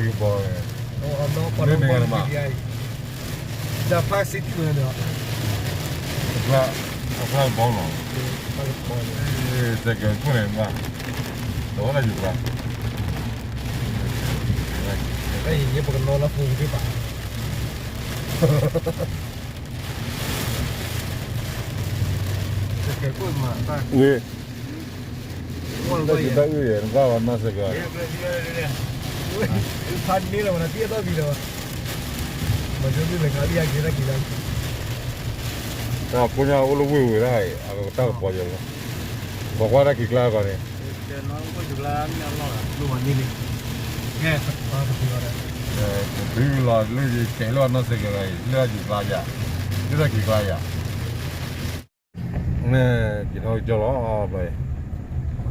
ဘီ မ့ၢ်မ့ၢ်ဂၤမး တဖျါ တဖျါဘီနီၤ စဲးကဲးခိၣ်န့ၣ်မး တဝဲဒၣ်ယူၤဖျါ ပကနီၤလၢပူၤဒံးဘၣ် စဲးကဲးခိၣ်မး တၢ် တၢ်အုၣ်ယဲ နကွၢ်ဝဲနီၢ်စဲးကဲး ဖးန့ၢ်လီၤဝဲဒၣ် တံၢ်အသီၣ်ဘံလီၤ မၤဒိဒုၣ်လဲၤခးလံ အက့ၤတၢ်က့ၤတၢ် တၢ်ဖိညၣ်အိၣ်လၢဝ့ၢ်ဝဲဒၣ် အကတၢ်ကပီၤယဲလီၤ ပကွၢ်တၢ်ခံးကျါကီးန့ၣ် ဘုလီၤလၢယကဲးလၢနီၢ်စဲးကဲးအံၤ လၢယူၤကျါယၤ လၢတၢ်ခံးကျါယၤ မ့ၢ်က့ၤ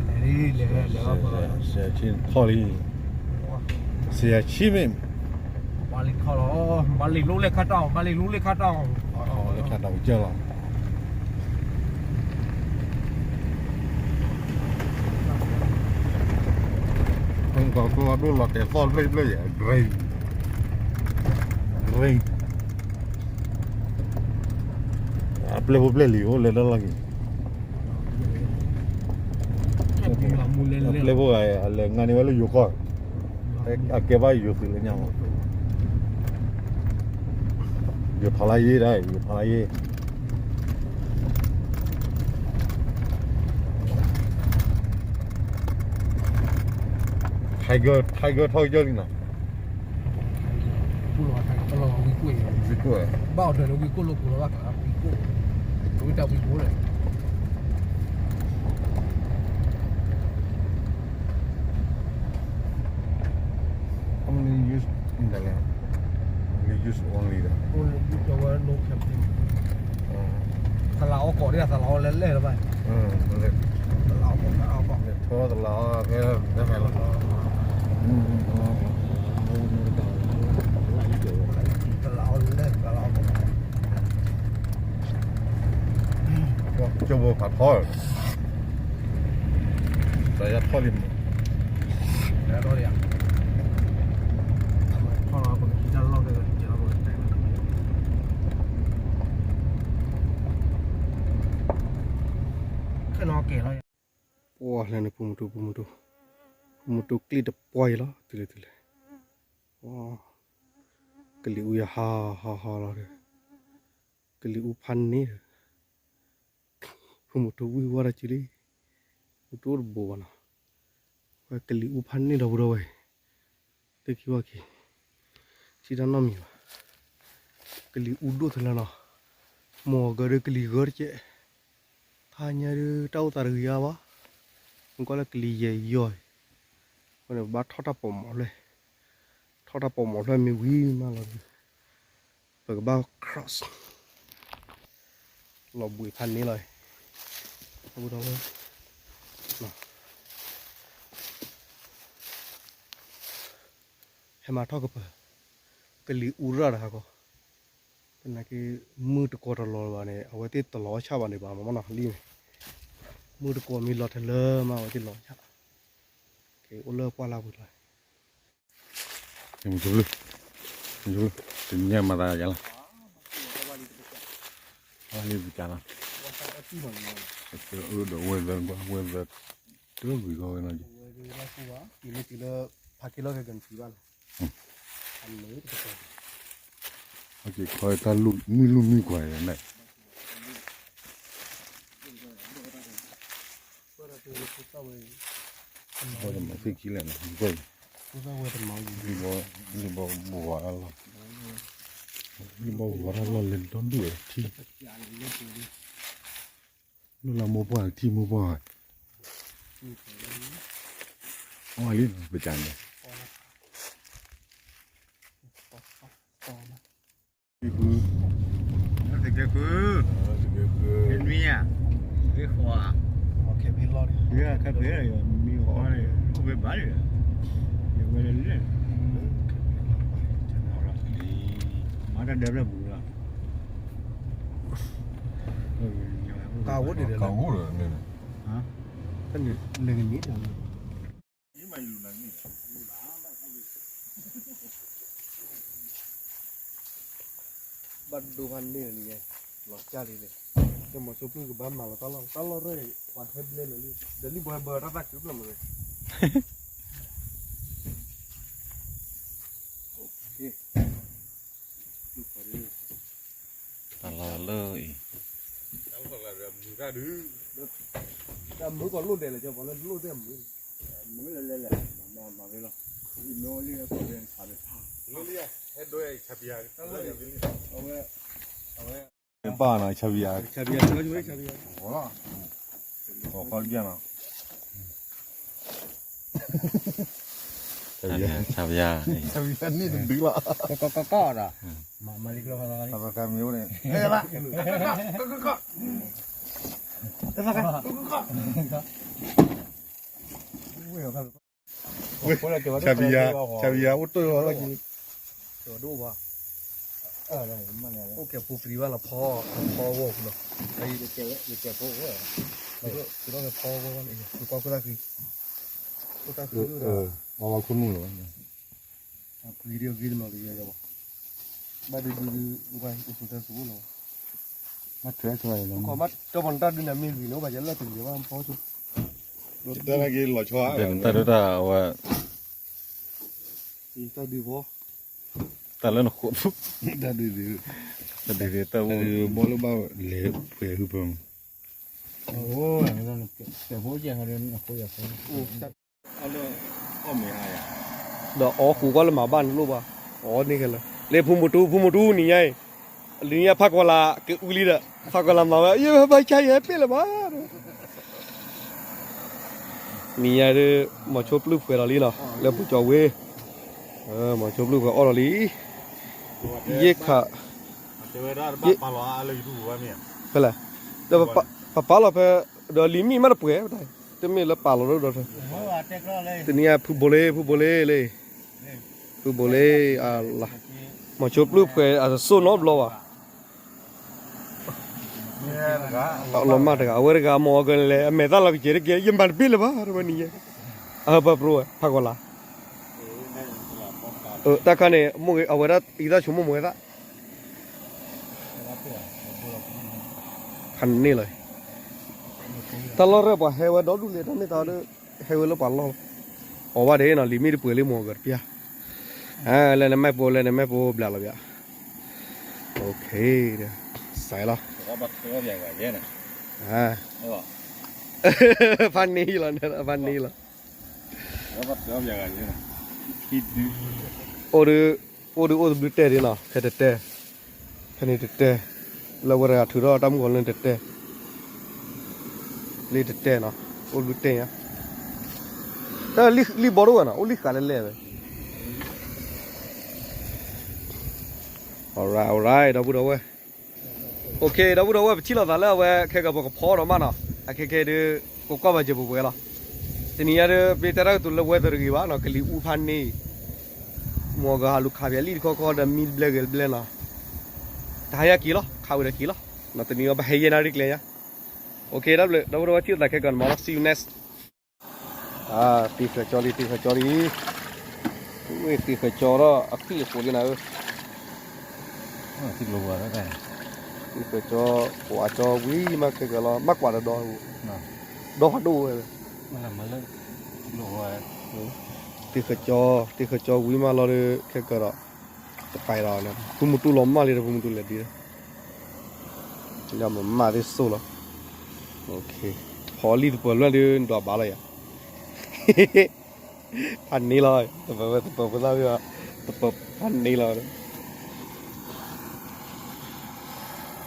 ထီၣ်ကစၢၢ်လီၤ ဘျီ စဲးဆံထီၣ်လံ စဲးဆံမ့ၢ် ဘၣ်လံထီၣ်လီၤ ဘၣ်လံလိၣ်လဲၣ်ခါတီၢ် ဘၣ်လံလိၣ်လဲၣ်ခါတီၢ် လဲၣ်ခါတီၢ်ကစၢၢ်လီၤ ပကီၢ်ကျိအဒိၣ်လီၤတဲာ်သီၣ်ဖျၢၣ်ဖျၢၣ်ယဲ green green အပျဲၢ်ဖိပျဲၢ်လံၤအိၣ်လဲၤဒၣ်လီၢ်က့ၤ အပျဲၢ်ဖိဂၤ အလဲၤငါန့ၢ်ဝဲလၢယိၤကီၢ် အကဲဘၣ်ယိၤသုးလၢညါမး ယိၤထီလါယ့ၢ်ဒၣ် ယိၤထီလါယ့ၢ် Tiger Tiger ထီၣ်ကစၢၢ်လံနီၤ ဝံၤကွၢ် ဘၣ်အီၤတၢ်လၢဝံၤကွၢ်လၢပူၤလီၤဘၣ် ဝံၤကွၢ် ဝံၤတၢ်ဝံၤကွၢ်လၢ How many use in the land? Only use only the. Only use the one, no camping. သလၢအီၣ်ကိးဒ် သလၢအီၣ်လဲၣ်လဲၣ်လၢၤဘၣ် သလၢအီၣ်ကိး သလၢအီၣ်ကိး ထီသလၢအီၣ်ဖဲဖဲလီၤ သလၢအီၣ်လဲၣ် သလၢအီၣ်ကိး ကၠိဖိဖးထီ တၢ်ယါထီၣ်လံမး ထီၣ်လီၤ ပကဟံးတၢ်လီၢ်ဖဲ ပကတဲလီၤ ပကတဲလီၤ ခဲနီၣ်ကဲလီၤ ပှၤလဲၤန့ၣ် ဖိမုၣ်တူ ဖိမုၣ်တူ ဖိမုၣ်တူကျ့ၣ်တပှၢ်အံၤလီၤ တုၤလဲၤတုၤလဲၤ ကလံၤအူယၤဟးဟးဟးလီၤဒီး ကလံၤအူဖးန့ၣ်ဒီး ဖိမုၣ်တူဝံၢ်ဝါတၢ်စုလံ မုၢ်တူတဘိဘၣ်နီၤ ဝဲကလံၤအူဖးန့ၣ်ဒီပုၢ်ဒီဝဲၢ် သုခံဝဲခံ ထံၣ်တၢ်နီတမံၤဘၣ် ကလံၤအူဒိၣ်သလၢနီၤ မိၢ်ဂၤဒီးကလံၤဂၤတကဲး ဖးညါဒုးတၢ်အိၣ်သးတဂ့ၤအါဘၣ် မ့ၢ်ကွၢ်လၢကလံၤယဲၢ်ယီၢ်အံၤ အဃိန့ၣ် ပဘၣ်ထီၣ်တၢ်ပိာ်မီၤဖျၢၣ် ထီၣ်တၢ်ပိာ်မီၤဖျၢၣ်မ့ၢ်ဝံၤမးလီၤဒုး ပကဘၣ် cross လီၤဘှံးဖးန့ၣ်လီၤ အဃိဒီး ဟဲမၤထီၣ်ကပၤ ကလံၤအူရၣ်တဟးကီး သနာ်က့ မုၢ်တကိးတလီၤဘၣ်န့ၣ် အဝဲသ့ၣ်တလီၤအီၣ်ဆၣ်ဘၣ်န့ၣ်ဘၣ်မးနီၤ လံန့ၣ် မုၢ်တကိးမ့ၢ်လီၤထဲလၢမး အဝဲသ့ၣ်လီၤအီၣ်ဆၣ် ကအိၣ်လၢပှၢ်လၢပူၤလီၤ တညၣ်မၤသးယါလီၤ လၢပူၤကါလီၤ အၢဒီးဝဲၢ်သၢ ဝဲၢ်သၢ တဂ့ၤဂီၢ်ဝဲနီၤ အက့ၤခီတၢ်လူၢ်မုၢ်လူၢ်မုၢ်ကွၢ်န့ၣ် ဘၣ်မၤသ့ၣ်ခံလဲၣ်နီၤ လံဘီဘိးဝါတၢ်လီၢ် လံဘီဘိးဝါတၢ်လီၢ်လဲၤဒီဒူၣ်ဝဲထံ လၢလၢမိၢ်ပှၢ်ထံမိၢ်ပှၢ် အီလံပကန့ၣ် တကဲဃု တကဲဃု တနွံညါ တကဲဃု ခဲဖဲလီၤ မံၤအီၤန့ၣ် အိၣ်ဖဲဘၣ်လံ ယဝဲလၢလဲၣ် မၤတၢ်ဒၢဖျၢၣ်ပူၤလီၤ ကၢ်အိၣ်ဒံး ကၢ်အိၣ်ဒီးန့ၣ် လဲၤကနံၤဒီး မ့ၢ်ဘၣ်လူၤနၤန့ၣ် မ့ၢ်ဘၣ် မ့ၢ်ဘၣ် မ့ၢ်ဘၣ် မ့ၢ်ဘၣ် ဘၣ်ဒိဘၣ်န့ၢ်လံ, လီၤကၢ်လံန့ၣ်, ကမီၤဆိပျုၢ်ကဘၣ်မၤလီၤတၢ်လီၢ်, တၢ်လီၢ်ရဲၣ်, ပှၤဟဲဘျဲလီၤလံ, ဒီးလံၣ်ဘီဟဲဘၢတၢ်သၣ်ခုဘျီမ့ၢ်ဝဲ, တၢ်လီၢ်လၢအံၤ, တၢ်မုၢ်ကီၢ်လိၣ်ဒဲးလၢၤ ကၠီပှၤလၢလိၣ်တဲမုၢ်, မုၢ်လၢလဲၤလဲၤ, မၤလီၤ, အဝဲ ဘၣ်နီၤ ဆါဘံယၤ, ဆါဘံယၤ, ဆါဘံယၤ, ဆါဘံယၤနီၤ, ဆါဘံယၤ, ဆါဘံယၤန့ၣ်တဒုလီၤ, ကီကီကီကီဒီး, မၤလံကျိဖးသီလံ, ဖးသီမ့ၢ်အိၣ်န့ၣ်, ဆါဘံယၤ, ဆါဘံယၤအိၣ်တ့ၢ်လီၤလီၤက့ၤ, ဒိၣ်ဘၣ်, အိၣ်ကဲၤပူၤပျံၤဘၣ်လီၤဖီ, ဖီဝီၢ်ပူၤလီၤ, ယကဲၤဖိ, ယကဲၤဖိဝဲ, ယကဲၤဖိဝဲန့ၣ် ယကွၢ်ခိၣ်သၣ်ဃံ, ခိၣ်သၣ်ဃံ, အဝဲခိၣ်နူာ်လီၤ, အပှံၤဒ်အဂ့ၢ်တနီၤတယဲၢ်ဘၣ်, ဘၣ်ဒုဒုဒု, အိၣ်ဆူၣ်တၢ်ဆူၣ်အိၣ်လီၤ, မ့ၢ်ထွဲထွဲလီၤ, ခီမ့ၢ်တၢ်ပီးနတၢ်ဒုးန့ၣ်မ့ၢ်ဂ့ၤန့ၣ် အိၣ်ဘၣ်ယဲလၢတဂ့ၤဘၣ်ဖီဆိ, တၢ်ဒုးတၢ်အဝဲ, တၢ်ဒုးဖီ, တၢ်လၢနဃိး, တၢ်ဒုး, တၢ်ဒုးတၢ်အိၣ်, ဘီလၢဘၣ်လဲၤပှဲၤဟုပၢၤမး, ဒီးအီၣ်ဃုာ်ကွၢ်လၢမၤဘၣ်န့ၣ်လိၣ်ဘၣ်, အီၣ်န့ၢ်ခဲလၢာ်, လၢဖုမိၢ်တူ ဖုမိၢ်တူနံၤညါအံၤ, လံၤညါဖးကွၢ်လၢ်ကအူလံဒီး ဖးကွၢ်လၢ်မၤဝဲ ယဘၣ်ဆါယဲပ့ၣ်လၢၤဘၣ် နံၤညါဒုး မီၤဆိပျုၢ်ဖှဲးဒီးလံနီၤ လၢပူၤကၠီၤဝ့ၢ်, မီၤဆိပျုၢ်ဖှဲးအီၣ်ဒီးလံ, ယ့ၣ်ခး, ဖဲလဲၣ်, ဒီးပပာ်လီၤဖဲ, ဒီးလံၤမံၣ်မးတပှဲၤ, တမ့ၢ်လၢပာ်လီၤဒီး, တနံၤညါဖုဘိလ့ ဖုဘိလ့လံ, ဖုဘိလ့, မီၤဆိပျုၢ်ဖှဲးအတစိၢ်နီတဘျီဘၣ် လီၤမၢ်တဂၤ အဝဲတဂၤမီၤအီၤကလဲၣ် အမဲာ်သၣ်လီၤကစဲးတက့ၢ် ယမၤတဘ့ၣ်လၢၤဘၣ် တဝဲနံၤညါ, အဟၢဖၢပရိဝဲ ဖးကီးလါ, တၢ်ခါန့ၣ် အဝဲဒၣ်အံသၣ်ဆိကမိၣ်မ့ၢ်ဝဲသၣ်, ဖးန့ၢ်လီၤ, တၢ်လီၢ်ရဲၣ်ပှၤဟဲဝဲဒီဒူၣ်လဲၣ် တၢ်မ့ၢ်တၢ်ဒီး ဟဲဝဲလၢပှၤလီၢ်လီၤ, အီၤဘၣ်ဒ်နီၤ လံၤမ့ၢ်တပှဲၤလံမီၤကတပျၢ်, လဲၤနမဲာ်ပိ လဲၤနမဲာ်ပိဘျးလီၤဗျာ, စဲးလီၤ, ဖးန့ၢ်လီၤ ဖးန့ၢ်လီၤ, အိၣ်ဒုး အိၣ်ဒုးအိၣ်တဘျုးတဲဒ်နီၤ ဖဲတတဲ, ဖဲန့ၣ်တတဲ, လၢဝဲတဂၤထုးထီၣ်တၢ်မုၢ်ဂီၤလၢတတဲ, လၢတတဲနီၤ အိၣ်တဘျုးတဲညါ, တၢ်လံၣ်ဘီတအိၣ်နီၤ အိၣ်လံၣ်ဃာ်လဲၣ်လဲၣ်ဝဲ alright alright ဒီပုၢ်ဒီဝဲၢ်, အိၣ်ခ့ ဒီပုၢ်ဒီဝဲၢ် ပထံၣ်လိာ်သးလၢအဝဲခဲကပကဖီဒီးမးနီၤ, အခဲခဲဒုး ကကွၢ်ဘၣ်စၢၤပှဲၤပှဲၤလီၤ, တနံၤညါဒုး ပတဲတၢ်ကတိၤလၢဝဲသၢတဂ့ၤဘၣ်နီၤ ကလံၤအူဖးန့ၢ်, မီၤကဟးလူၤခးပၠးလံၣ်တခီခီဒီးမံဘျဲဂ့ၤဘျဲနီၤ, တဟါညါက့ၤလီၤ ခးဝဲဒီးက့ၤလီၤ, တနံၤအံၤပဟဲယဲၢ်နၣ်ရံၣ်ကျဲညါ, အိၣ်ခ့ ဒီပုၢ်ဒီဝဲၢ် ထံၣ်လိာ်သးခဲကီးန့ၣ်မးလီၤ see you next တံၤဃာ်ကၠီလံ တံၤဃာ်ကၠီလံ, တံၤဃာ်ကၠီဒီးအခွံၣ်အဃိလံနၤဧၢ, တံၤဃာ်ကၠီ ပှၤကၠီဝံၤမးခဲကၢၤလီၤ မၤကွၢ်တဒီး, ဒီဖးဒိၣ်ဝဲ, တံၤဃာ်ကၠီ တံၤဃာ်ကၠီဝံၤမးလီၤဒီး ခဲကၢၤဒီး, တပာ်ဒီး ဖုမူတူၢ်လီၤမၢ်လံဒီး ဖုမူတူၢ်လဲၤဒ်ဒီး လၢမၤမၢ်သ့ၣ်စိၣ်လီၤ, ဖီလံၣ်တပၢၤလွဲၢ်ဒုး နဒွးဘၣ်လီၤယၤ, ဖးန့ၢ်လီၤ, တပၢၤဝဲတပၢၤဖိသၣ်ဝံၤ, တပၢၤဖးန့ၢ်လီၤ,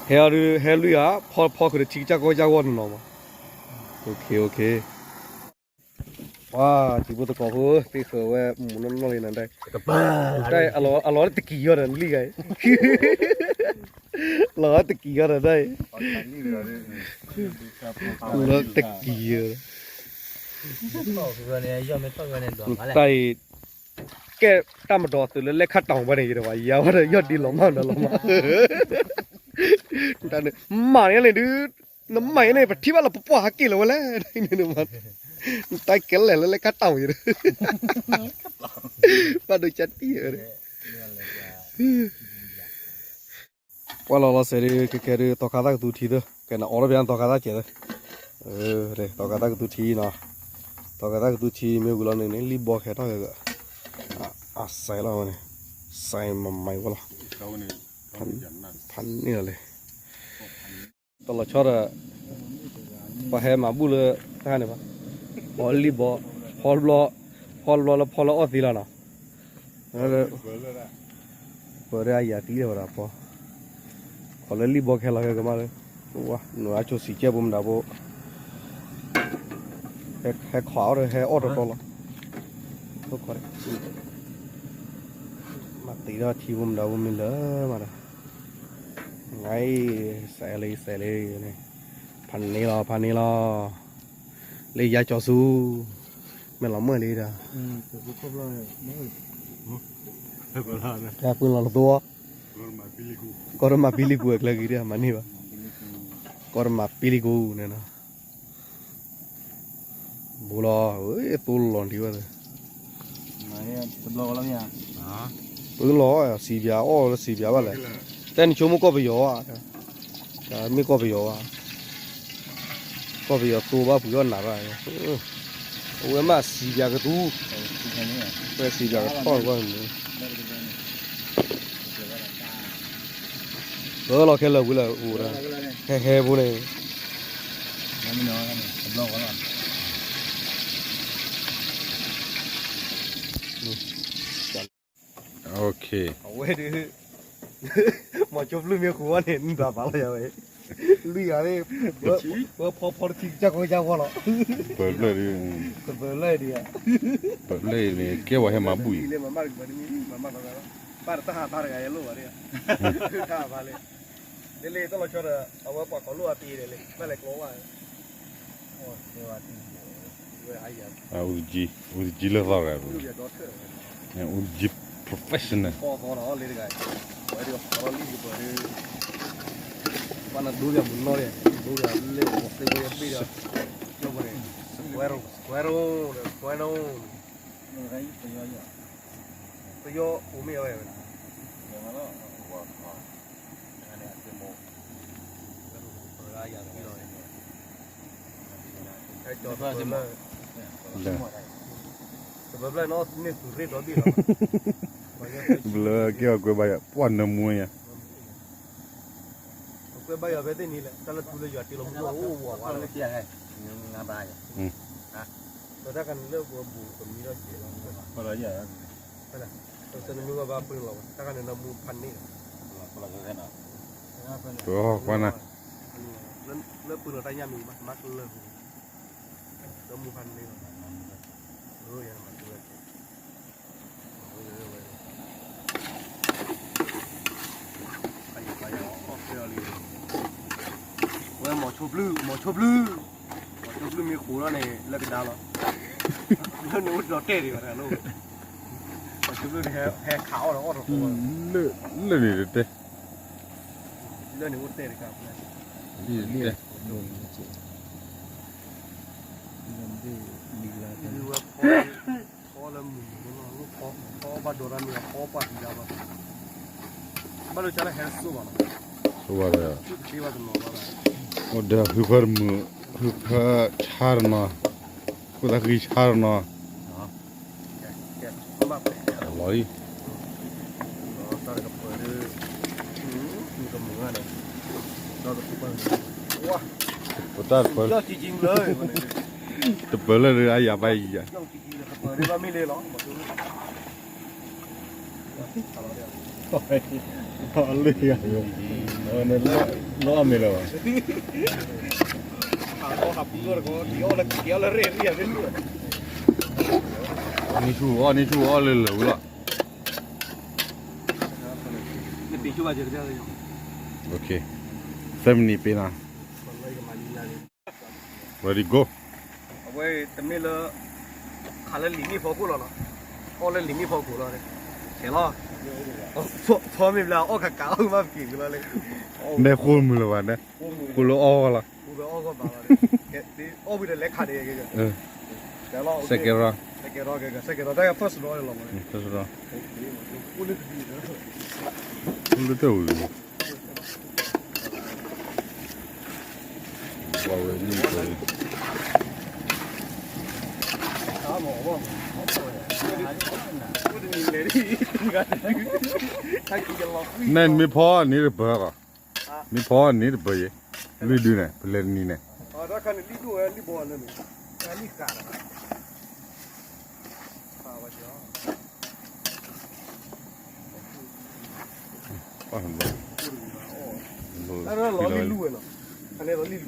ဟဲအီၤဒုး ဟဲလွံၢ်ဂၤ, ဖီဖီခုးဒီးထံကစၢ်ကီၢ်ကစၢ်ဂီၢ်နီၤနီၤမး, ပှၤတံၤဖိသကိးဖိ သ့ၣ်ဃၢၤဝဲမုာ်နီၢ်နီၢ်လံနၤဒၣ်, အလီၤတကံၤယီၤဒီးနလံၣ်ဂၤ, လီၤတကံၤယီၤဒီးဒၣ်အံၤ, လီၤတကံၤယီၤ, တၢ်အံၤ, ကဲတၢ်မတီၤသုးလၢလဲၤခါတီၤဘၣ်န့ၣ် ယတဝဲယၤဝဲဒီး ယီၢ်ဒံးလီၤမၢ်ဒီးလီၤမၢ်, တၢ်န့ၣ် မၤန့ၣ်လံဒုး နမၤန့ၣ် ပထံၣ်ဘၣ်လီၤပပှၢ်ဟးက့ၢ်လီၤဝဲလဲၣ်, တၢ်ကဲလဲၣ်လၢလဲၤခါတီၤယၤ, ဘၣ်ဒိကၠၢ်တံၢ်ဝဲ, တၢ်န့ၣ် ပှၢ်လီၤလီၤစဲးဒုး ခဲခဲဒုး သီခါသၣ်ကသူထံသၢ ကဲနအီၣ်ထီၣ်ဖဲနသီခါသၣ်ကဲးသၢ, သီခါသၣ်ကသူထံနီၤ, သီခါသၣ်ကသူထံမ့ၢ်ဝံၤလီၤန့ၣ်န့ၣ် လံၣ်ဘီခဲထီၣ်ကဲကဲ, အစဲးလီၤဝဲန့ၣ်, စဲးမၤမၤဝဲလီၤ, ဖးန့ၢ်လီၤလံ တလီၤဆီဒီး ပှၤဟဲမၤဘူၣ်လၢတၢ်န့ၣ်ဘၣ်, ဖီလံၣ်ဘီ, ဖီတဘျီ, ဖီတဘျီလၢဖီလၢအီၣ်သံလီၤနီၤ, ပၢၤဒီးအယၤသံလၢဝဲဒၣ်ဖီ, ခီလၢလံၣ်ဘီကဟဲလီၤဟဲကမၣ်လၢ, နအါဆိစံးကဲဘိမတၤဘိ, ဟဲခီအီၣ်ဒီးဟဲအီၣ်တတီလီၤ, မၤသံဒီးထံဘိမတၤဘိမ့ၢ်လၢမးဒီး ငါအံၤ စဲးလံ စဲးလံန့ၣ်, ဖးန့ၢ်လီၤ ဖးန့ၢ်လီၤ, လၢယါကၠီဆူ, မ့ၢ်လီၤမုၢ်လံဒီး, ပုၢ်လီၤလသိ, ကီၢ်တမၤပံလံကူအကျဲဂ့ၤဒ်မၤန့ၢ်ဘၣ်, ကီၢ်တမၤပံလံကူန့ၣ်နီၤ ဘူးလီၤ, သိလီၤဒံးဝဲ, ပုၢ်လီၤ, စံးပၠးအီၣ်လၢစံးပၠးဘၣ်လဲၣ်, တဲနဆိကမိၣ်ကီၢ်ပယီၤဧါ, မ့ၢ်ကီၢ်ပယီၤဧါ, ကီၢ်ပယီၤသိဘၣ်ပှ့ၤအီၣ်နးဘၣ်, အဝဲမ့ၢ်စံးပၠးကသူ, ဝဲစံးပၠးကထီၣ်ကွၢ်မုၢ် ပၢလီၤခဲလၢာ်ဝံၤလၢ်အိၣ်ဒီး, ဟဲဟဲဖိန့ၣ်, အဝဲဒုး, မီၤဆိဖျုၢ်မ့ၢ်ဃုာ်ဝဲန့ၣ် နတၢ်သးလီၤယၤဝဲ, လွံၢ်ဂၤန့ၣ်, ပဖီဖီတထံကစၢ်ကီကစၢ်ဝီလီၤ, ပၢၤဖျၢၣ်ဒုး, ပၢၤဖျၢၣ်ဒုး, ပၢၤဖျၢၣ်န့ၣ် ကဲဝဲဟဲမၤဘူၣ်အံၤ, ဘၣ်တဟးဘၣ်တဂၤယဲလိၣ်ဘၣ်ဒၣ်, တဟးဘၣ်လဲၣ်, ဒ်လၢတၢ်လီၤဆီဒီး အဝဲပှၤကီၤလိၣ်အပံၤဒဲးလဲၣ် ဘၣ်လဲၤကျီဝဲ, အူတကံ, အူတကံလၢသီရယ်, အူတကံ professional, ပှၤနဒိယၤမုၢ်နီၢ်ဒဲး, ဒိယၤလၢပှၤသ့ၣ်ဝဲယဘ့ၣ်ဒီး, squirrel, squirrel, squirrel, ပယီၤအိၣ်မ့ၢ်ဝဲ, ဘျၢကဲအီၤကွဲဘၣ်ယၤ ပှၢ်နၢမူယၤ ကွဲဘၣ်ယၤဖဲသ့ၣ်န့ၣ်လဲၣ် တၢ်လၢထူလၢယွၤတ့လီၤမူအိၣ်ဝဲလၢ တၢ်ခါန့ၣ်လၢပဘူးပမံလီၤက့ၤလီၤ, တၢ်ခါန့ၣ်နမူဘၣ်ပှ့ၤလီၤဘၣ် တၢ်ခါန့ၣ်နမူဖးန့ၢ်လီၤ, လၢပှ့ၤလီၤတၢ်ညၣ်မံၤဘၣ် မၤကလၢာ်ပူၤ, လၢမူဖးန့ၢ်လီၤ, ဝဲမီၤဆိဖျုၢ် မီၤဆိဖျုၢ်, မီၤဆိဖျုၢ်မ့ၢ်ဃိးလီၤန့ၣ် လၢကဒါလီၤ, လၢန့ၣ်အိၣ်ဒီးတဲာ်ဒံးဘၣ်တဂၤလိၣ်, မီၤဆိဖျုၢ်န့ၣ်ဟဲခးအီၣ်ဒီးအီၣ်တကိး, လၢန့ၣ်တဲာ်, လၢန့ၣ်အိၣ်တဲာ်တခါ, ဖီလၢမုၢ်မုၢ်နီၢ်နီၢ် ဖီဘၣ်ဒိးတၢ်မ့ၢ်ဖီပှၢ်တံၤဒၣ်ဘၣ်, ဘၣ်လၢကလၢဟဲတစိၢ်ဘၣ်နီၤ, အိၣ်ဒီးဟုဖၢတမုာ်, ဟုဖၢဆါတနီၤ, ဃိသးဃံဆါတနီၤ, လီၤအံၤ ပတၢ်တပၢၢ်, တပၢၢ်လၢအယၤဘၣ်ယၤ, လၢယၤ, လီၤအမ့ၢ်လၢၤဘၣ်, နံၤဆူၣ်အီၣ် နံၤဆူၣ်အီၣ်လၢလၢာ်ဝံၤလီၤ, သၢမံးနံးပ့ၤနီၤ ready go, အဝဲတမ့ၢ်လၢ ခးလၢလံာ်မ့ၢ်ဖီခိၣ်လီၤနီၤ, အီၣ်လၢလံာ်မ့ၢ်ဖီခိၣ်လီၤ, ဆဲးလီၤ, ဖီမ့ၢ်ဘျါအီၣ်ကးကးအီၣ်မးပက့ၤကလီၤလၢ, နဲဃိမုာ်လၢၤဘၣ်နဲ, ဃိလၢအီၣ်ဂီၢ်လီၤ, အီၣ်ဝံၤဒီးလဲၤခးန့ၣ်, စဲးကဲၤရီ, စဲးကဲၤရီ, တၢ်ဂၤ first round လီၤ, အိၣ်လၢတၢ်ဝံၤ, အိၣ်လၢတၢ်ဝံၤ, ဝဲမ့ၢ်ပၢၤ နဲနမ့ၢ်ဖီန့ၣ်တပၢၤကီး, မ့ၢ်ဖီန့ၣ်တပၢၤယဲ, လွံၢ်ဒုန့ၣ် ပလဲၤတနံၤန့ၣ် တမံၤန့ၣ်ဘၣ်နီၤ,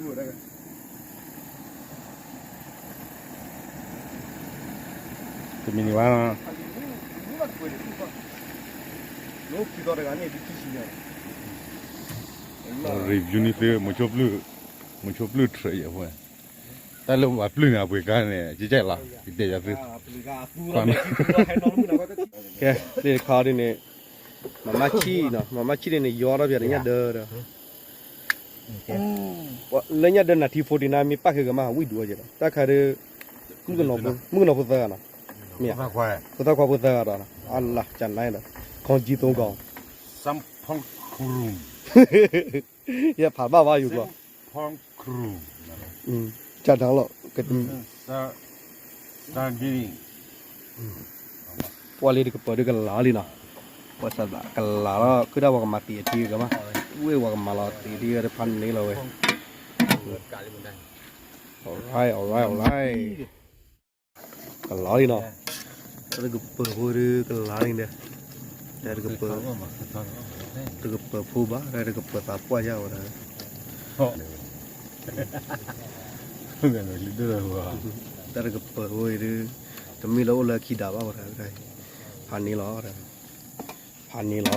review န့ၣ်သု မိၤဆိပျုၢ်, မိၤဆိပျုၢ်ထြဲးယဲၢ်ဖိ, တၢ်လၢပှၤပျုၢ်န့ၣ် အပှ့ၤကါန့ၣ် ကဲကဲလီၤ ယတဲယၤသု, ကဲ သ့ၣ်တခါဒ်န့ၣ်, မၤမၢ်ဆံၣ်နီၤ, မၤမၢ်ဆံၣ်ဒ်န့ၣ် ယီထီၣ်ပၠးဒီးညၣ်ဒၢဒီး လၢညၣ်ဒၢနၤထံဖိတံၢ်နၤမ့ၢ်ပၣ်ဃုာ်ကမၣ် ဝံၣ်ဒူအီၤက့ၤဒီး တၢ်ခါဒ် မုၣ်ကနီၤဖိသၢဂၤနီၤ, မ့ၢ်ဧါ, ဖိသၣ်ခွါဖိသၢဂၤဒီး အလၢ်ကနါဒီး ခီကံသိကီး, ယဖးဘၣ်ဘၣ်ယိၤကျိာ်, ကနါလီၤ, ပှၤလံတကပၤဒ်ကလၤလံနီၤ, ပှၤကလၤလီၤ ခုၣ်ဒၣ်ပှၤကမၤသံးအထံကမၣ်, ဝ့ၢ်ပှၤကမၤလီၤသံးထံကဖးန့ၢ်လီၤဝဲ alright alright alright, ကလၤလံနီၤ, တၢ်တကပၤဖိဒ်ကလၤလံဒီး, တၢ်တကပၤ, တကပၤဖိဘၣ် တၢ်တကပၤသးပှၢ်ယါဝဲဒၣ်, တၢ်တကပၤဖိအံၤဒ်, တမ့ၢ်လၢအိၣ်လၢခံဒးဘၣ်ဝဲဒၣ်, ဖးန့ၢ်လီၤ, ဖးန့ၢ်လီၤ,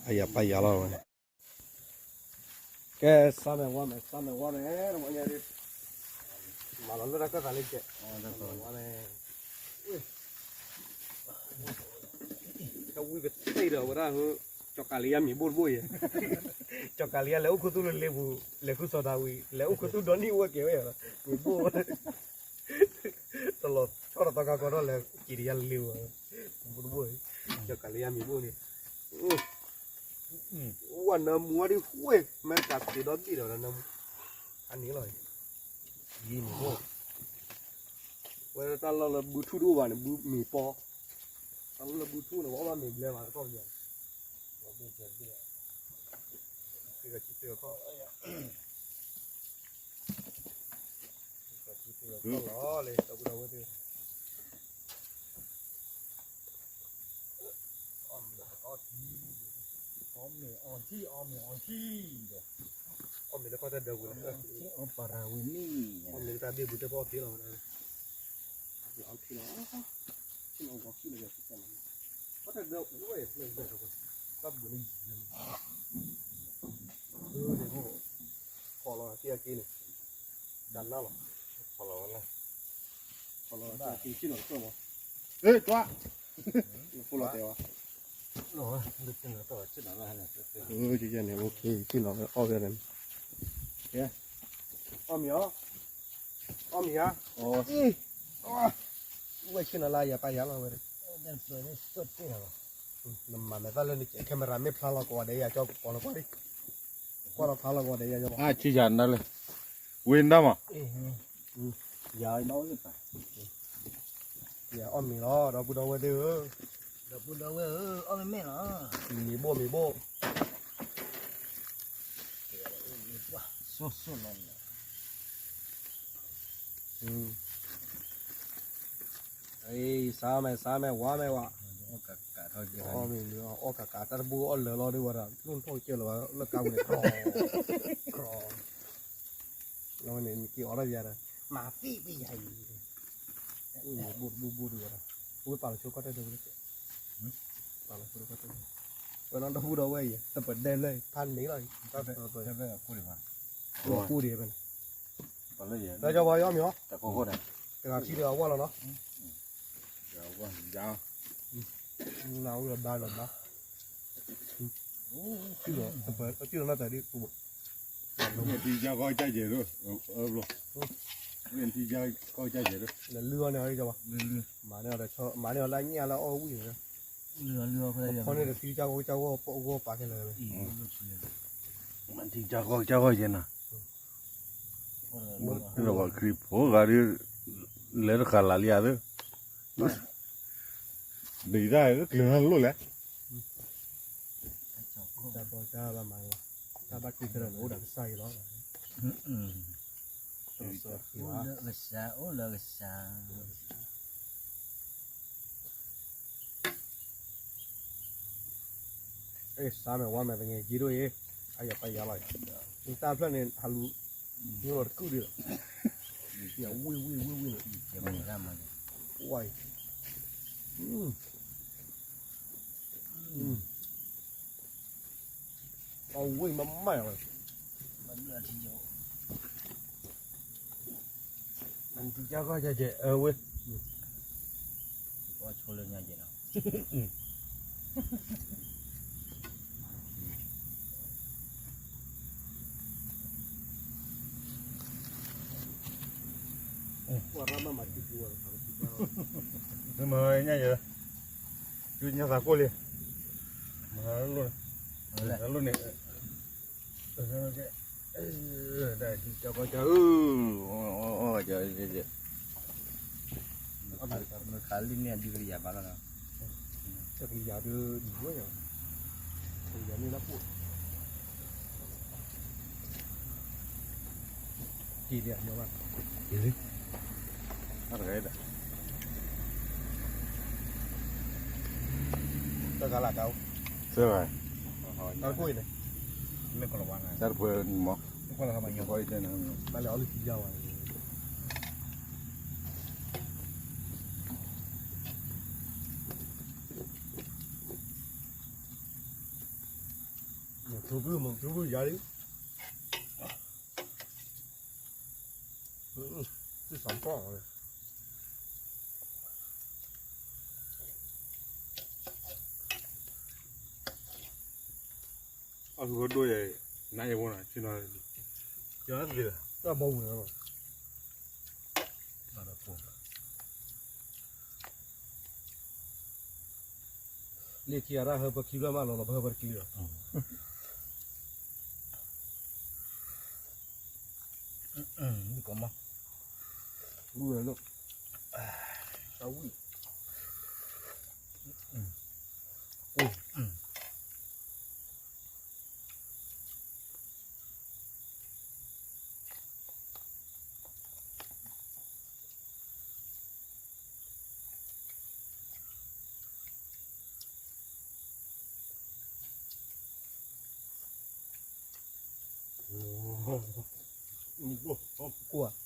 အယၤပၢ်ယၤလီၤဝဲ ကဲ စါမဲာ်ဝါမဲာ် စါမဲာ်ဝါမဲာ် တမီၤညါဒ်, မၤလီၤလၢတၢ်ကၢၢ်သးလၢကဲ, ဝါမဲာ်, ကဝံၣ်ကသ့ၣ်ဒီးဝဲဒၣ်, ကၠီၤကၤလံယါမံၤဘိၣ်တဘိၣ်ယဲ, ကၠီၤကၤလံယါလဲၤအိၣ်ခူသူၣ်လၢလ့ပူၤ, လဲၤဃုစီၤဒၤဝံး လဲၤအိၣ်ခူသူၣ်ဒီနံၣ်အိၣ်ဝဲကဲဝဲယဲ, မံၤဘိၣ် တလီၤဆီတသီခါကီထီၣ်လဲၤက့ၤတယါလ့ဝဲ, ဘိၣ်တဘိၣ်, ကၠီၤကၤလံယါမံၤဘိၣ်န့ၣ်, ဝဲနၢမူဝဲဒ်ဃ့ၢ် မ့ၢ်တၢ်သ့ဒီဘ့ၣ်ဒီးနၢမူ, အန့ၣ်လီၤ, ယံၤမံၤဘိၣ်, ဝဲတၢ်လီၢ်လၢဘုထူၣ်တအိၣ်ဘၣ်န့ၣ် ဘုမံၤပီ, တၢ်လီၢ်လၢဘုထူၣ်န့ၣ် ပအီၣ်ဘၣ်မ့ၤဘျဲဘၣ် ကီၢ်ပယီၤ, ဘ့ၣ်ဘ့ၣ်, ဘ့ၣ်ဘ့ၣ်, လီၤလၢ ဒီပုၢ်ဒီဝဲၢ်သ့ၣ်, အီၣ်မ့ၤအီထံ, အီၣ်မ့ၤအီထံ, အီၣ်မ့ၤလၢကီၢ်တၢ်ဒၢပူၤလီၤ, အီၣ်မ့ၤလၢတၢ်ဘ့ၣ်ပူၤတၢ်ပအီၣ်က့ၤလီၤဝဲဒၣ်, အီၣ်ထံလီၤ, ထံလီၤဂီၤထံလီၤ, ကီၢ်တၢ်ဒၢပူၤဝဲ တၢ်ဘိးလၢယံၤလီၤ, ဖီလီၤက့ၤအက့ၤန့ၣ်, တၢ်နါလီၤ, ဖီလီၤဝဲလၢ, ဖီလီၤက့ၤဆ့ၣ်နီၤကၠီၣ်မး, အဲၣ် ကွၢ်, နဖိလီၤတဲာ်ဝဲ, န့ၣ် အီၣ်မ့ၤအီ, အီၣ်မ့ၤဧါ, ဝဲဆ့ၣ်နီၤလၢယပၢ်ယၤလီၤဝဲ, နမၤမဲာ်သၣ်လၢနကဲ camera မ့ၢ်ဖျါလီၤကိးဂၤဒဲးယၤကၠီ ကိးလီၤကွၢ်ဒံး, ကွၢ်လီၤဖျါလီၤကိးဂၤဒဲးယၤကၠီ, အါဆံယၤနၤလၢ, ဝ့ၢ်နဒၣ်မး, ယၤအီၣ်မ့ၤလီၤ ဒီပုၢ်ဒီဝဲၢ်သ့ၣ်ဧၢ, ဒီပုၢ်ဒီဝဲၢ်ဧၢ အီၣ်မ့ၤမ့ၢ်လီၤ, မ့ၤဘိၣ်မ့ၤဘိၣ်, ဆိၣ်ဆိၣ်လီၤ, စါမဲာ် စါမဲာ် ဝါမဲာ်ဝဲ, အီၣ်ကကး တၢ်တဘူၣ်အီၣ်လၢာ်လီၤဒ်ဝဲဒၣ် လူၢ်ထီၣ်ကၢၢ်လၢၤဘၣ် လၢကါပူၤန့ၣ် ကရီ, ကရီ, လီၤန့ၣ် နက့ၤအီၣ်တၢ်ယၤဒီး မၤသံပယၤအံၤ, ဘိၣ်တဘူၣ်ဘိၣ်ဒ်ဝဲဒၣ်, ဝဲပာ်လီၤဆိကီၢ်တၢ်ဒၢပူၤလၢကဲ, ပာ်လီၤဆိကီၢ်တၢ်ဒၢပူၤ, ဝဲနီၣ်ဒီပုၢ်ဒီဝဲၢ်အံၤ တပဒဲလၢဖးန့ၣ်လီၤ, တၢ်ပူၤဒံးဖဲန့ၣ်, လၢကၠီပှၤယအီၣ်မ့ၤအီၤ, တဂၤခံတဂၤဝၢ်လီၤနီၤ, နဝံၤလီၤဘါလီၤဘါ, ထံလီၤတၢ်ဒ်, ထံကီၢ်ကၢ်ကဲးဒိၣ်, ထံကၢ်ကၢ်ကဲးဒိၣ်, လၢလုၢ်အီၤန့ၣ်အီၤကၠီပှၤ, မၤန့ၢ်အီၤလၢညၣ်လၢအီၣ်ဝံၣ်န့ၣ်, ဖီန့ၣ်တသံကၠီဂီၢ်ကၠီဂီၢ်ပာ်ခဲလၢာ်, ကၢ်ဂီၢ်ကၢ်ဂီၢ်ယဲနၤ, ခရံာ်ဖိဂၤဒုး လဲၤတဃာ်လၢ်လံဧါသၢ, ဒ်တၢ်ကျုၤနၤလိၣ်လဲၣ်, တၢ်ဘၣ်က့ၤခဲလၢာ်န့ၣ် အိၣ်ဒီးကစၢ်အံၤလီၤ. အိၣ်လၢကစၢ်, အိၣ်လၢကစၢ်. အဲၣ်စၢ်မဲာ်ဝါမဲာ်တငယ်က့ဒိၣ်အံၤ, အယပယါလီၤ, နတၢ်ဖျၢၣ်န့ၣ် ဟးလူၤ, ညိလီၤတကုၢ်ဒံးလီၤ, ဝံၣ်ဝံၣ်ဝံၣ်ဝံၣ်န့ၣ်, ဝါအံၤ, အဝံၣ်မးမးလီၤ, နတကါကီၢ်ကဲကဲအဝဲ, ကီၢ်ဆိလၢညါကဲလီၤ. မ့ၢ်ညါယဲ, ညါသးကိၢ်လံ, မၤလိၣ်န့ၣ်, လိၣ်န့ၣ်, ကၢ်ကီၢ်ကၢ်, မခါလံန့ၣ်ဒုးကယၤဘၣ်လီၤ, ကယၤဒုးဒုးဝဲ, ကယၤန့ၣ်လၢပှိၢ် က့ၤလံ, က့ၤလံ, တဂၤဒၣ်, တဂၤလၢ်တၢ်အိၣ်, သၢဂၤ, တၢ်တခိၣ်အံၤန့ၣ်, မ့ၢ်ကလီၤဝါနၤ, တၢ်တဖှဲနံၤမး, ဘၣ်လဲၤအီၣ်လၢခံယါဝဲ, မ့ၢ်ထိဘုၣ်မ့ၢ်ထိဘုၣ်ယါလံ, သ့ၣ်စးပီၣ်, အၢ ဒိၣ်ယဲ, နါယဲဖိနၤ, ဆ့ၣ်နီၤ, တၢ်ဘီဝံၤလီၤ, လ့ၣ်ခံဂၤတၢ်ဟၢပခံဘျီမးလီၤလီၤ ပဟၢပတက့ၢ်လီၤ, ကီမး, ဝံၤလီၤ, တၢ်ဝံၣ်, အိၣ် ကွၢ်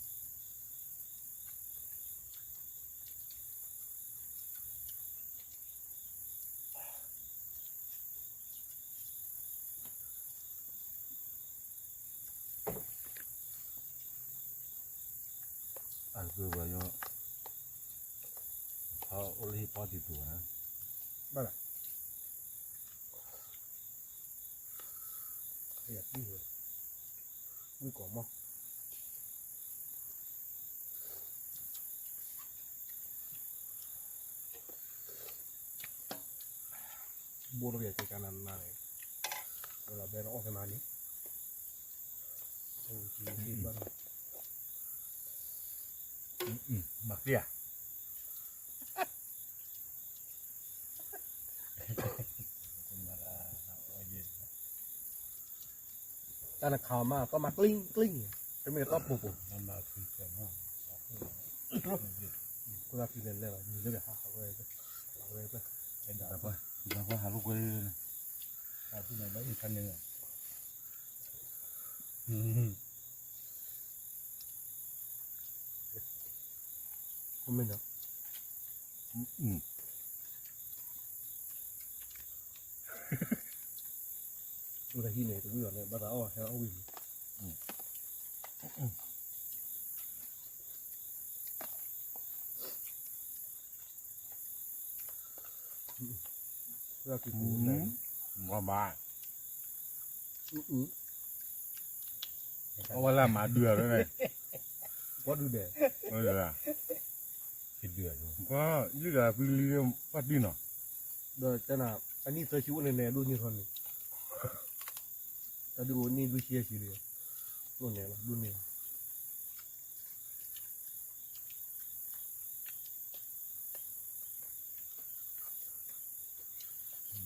အကဘၣ်ယီၤ, အိၣ်လၢဟံၣ်ဖီတံၢ်ပူၤ, ဘၣ်လၢ, ဝံၣ်ကီးမီၢ် ဘိၣ်တဘ့ၣ်ကကနၤနၤန့ၣ်, ဝဲလီၤဘဲလီၤအီၣ်သနာ်န့ၣ်, မၤသ့ဧါ, တၢ်နခးမး သီၣ်မးကျံကျံ, တမ့ၢ်သီၣ်ပူၤပူၤ, ခိၣ်သၣ်ဖံးလဲၤလဲၤလီၤ နံၤလၢဒၣ်ဟး, ဒီးပှၤဟးလိာ်ကွဲ, မ့ၢ်နီၤ, အိၣ်တဟံၣ်န့ၣ် တဝံၣ်အီၤန့ၣ် ဘၣ်သးအီၣ်ဟဲအီၣ်ဝံၣ်န့ၣ် ဘၣ်ဘၣ်, အဝဲလၢမၤဒုးအီၤန့ၣ်, ကွၢ်ဒုးဒဲး, ကွၢ်ဒုးဒဲး, ကွၢ်ယုၢ်ဒီးပျံၤလံပှၢ်တံၢ်နီၤ, ဒီးတနၤ အနံၣ်သၢဆံအိၣ်န့ၣ် နဲဒိၣ်ညိၣ်ထီၣ်န့ၣ် တၢ်ဒုးအိၣ်နံၣ်လွံၢ်ဆံယဲၢ်ဆံလံ, ဒိၣ်န့ၣ်လီၤ ဒိၣ်န့ၣ်လီၤ.